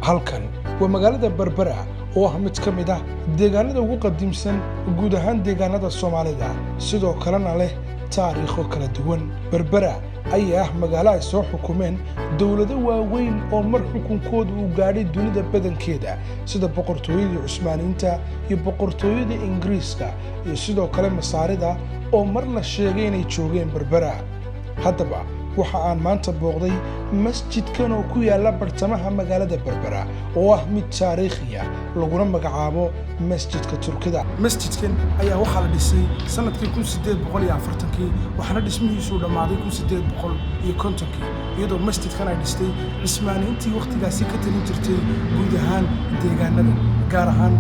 Halkan waa magaalada Berbera oo ah mid ka mid ah deegaanada ugu qadiimsan guud ahaan deegaanada Soomaalida, sidoo kalena leh taariikho kala duwan. Berbera ayaa ah magaalo ay soo xukumeen dowlado waaweyn oo mar xukunkooda uu gaadhay dunida badankeeda, sida Boqortooyadii Cusmaaniyiinta iyo Boqortooyada Ingiriiska iyo sidoo kale Masaarida oo mar la sheegay inay joogeen Berbera. Haddaba, waxa aan maanta booqday masjidkan oo ku yaala bartamaha magaalada Berbera oo ah mid taariikhiya, laguna magacaabo Masjidka Turkida. Masjidkan ayaa waxaa la dhisay sanadkii 1840-kii, waxaana dhismihiisu dhammaaday 1850-kii, iyadoo masjidkan ay dhistay Cismaaniyiintii wakhtigaasi ka talin jirtay guud ahaan deegaanada, gaar ahaan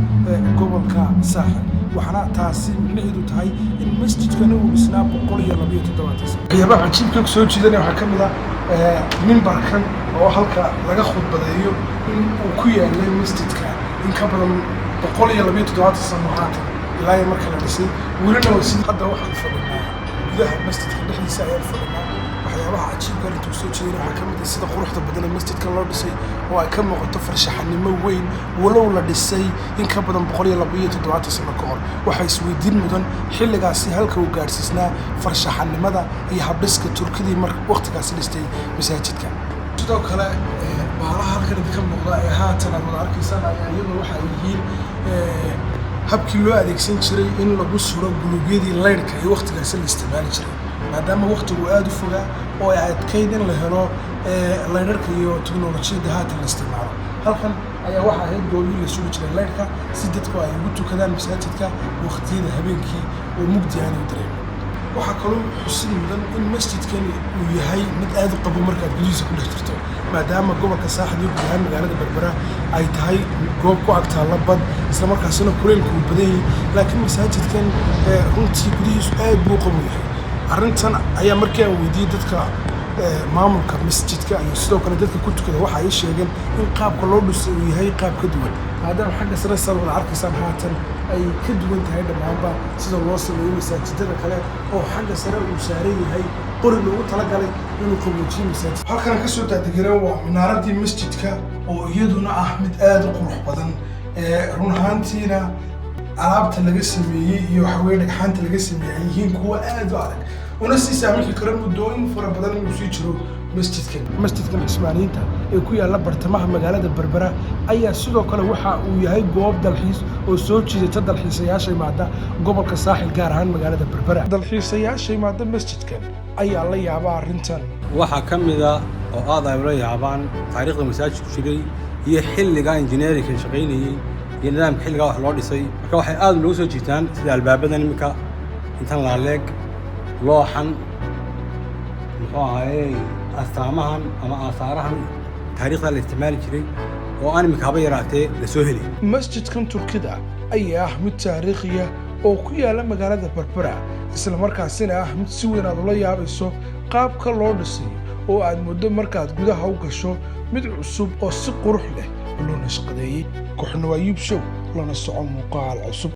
gobolka Saaxil. Waxaana taasi micnaheedu tahay in masjidkani uu dhisnaa 172 sano. Waxyaabaha cajiibka ku soo jiidanaya waxaa ka mid ah mimbarkan oo halka laga khudbadeeyo in uu ku yaalay masjidka in ka badan 172 sano haatan ilaa iyo marka la dhisay, welina waa sidii. Hadda waxaan fadhinaa gudaha masjidka dhexdiisa ayaan fadhinaa. Waxyaabaha cajiibka arrinta soo jeedina waxaa ka mid ah sida quruxda badan ee masjidkan loo dhisay oo ay ka muuqato farshaxanimo weyn, walow la dhisay in ka badan 172 sano ka hor. Waxaa isweydiin mudan xilligaasi halka uu gaadhsiisnaa farshaxanimada iyo habdhiska Turkidii mar waqtigaasi dhistay masaajidka. Sidoo kale, baalaha halkan idinka muuqda ee haatan aad wada arkaysaan ayaa iyaduna waxa ay yihiin habkii loo adeegsan jiray in lagu suro guluubyadii laydhka ee waqtigaasi la isticmaali jiray, maadaama waqtigu aada u fogaa oo ay adkayd in la helo laydharka iyo teknolojiyadda haatan la isticmaalo. Halkan ayaa waxa ahayd goobihii la sugi jiray laydhka si dadku ay ugu tukadaan masaajidka waqtiyada habeenkii oo mugdi aanay dareemin. Waxaa kaloo xusid mudan in masjidkani uu yahay mid aad u qabo markaad gudihiisa ku dhex jirto, maadaama gobolka Saaxil iyo guud ahaan magaalada Berbera ay tahay goob ku ag taalla bad, isla markaasina kuleylku uu badan yahay. Laakiin masaajidkan runtii gudihiisu aad buu u qabow yahay. Arrintan ayaa markii aan weydiiyey dadka maamulka masjidka iyo sidoo kale dadka ku tukada, waxa ay sheegeen in qaabka loo dhisay uu yahay qaab ka duwan, maadaama xagga sare saad wada arkaysaan haatan ay ka duwan tahay dhammaanba sida loo sameeyo masaajidada kale, oo xagga sare uu saaran yahay qori loogu talagalay inuu qaboojiyo masaajid. Halkan ka soo daadegana waa minaaradii masjidka oo iyaduna ah mid aada u qurux badan. Run ahaantiina alaabta laga sameeyey iyo waxaweye dhagxaanta laga sameeyey ay yihiin kuwo aada u adag, una sii saamixi kara muddooyin fara badan inuu sii jiro masjidkan. Masjidkan Cismaaniyiinta ee ku yaalla bartamaha magaalada Berbera ayaa sidoo kale waxa uu yahay goob dalxiis oo soo jiidata dalxiisayaasha imaada gobolka Saaxil, gaar ahaan magaalada Berbera. Dalxiisayaasha imaada masjidkan ayaa la yaaba arrintan. Waxaa ka mid a oo aad ay ula yaabaan taariikhda masaajidku jiray iyo xilligaa injineerinka shaqaynayey iyo nidaamka xilligaa wax loo dhisay. Marka waxay aad loogu soo jiitaan sida albaabadan iminka intan laaleeg, looxan, muxuu ahaaye, astaamahan ama aasaarahan taariikhda la isticmaali jiray oo aan iminka haba yaraatee la soo helay. Masjidkan Turkida ayaa ah mid taariikhiya oo ku yaala magaalada Berbera, isla markaasina ah mid si weyn aad ula yaabayso qaabka loo dhisay, oo aad muddo markaad gudaha u gasho mid cusub oo si qurux leh loo nashqadeeyey. Kooxna waa Yuub Show, lana soco muuqaal cusub.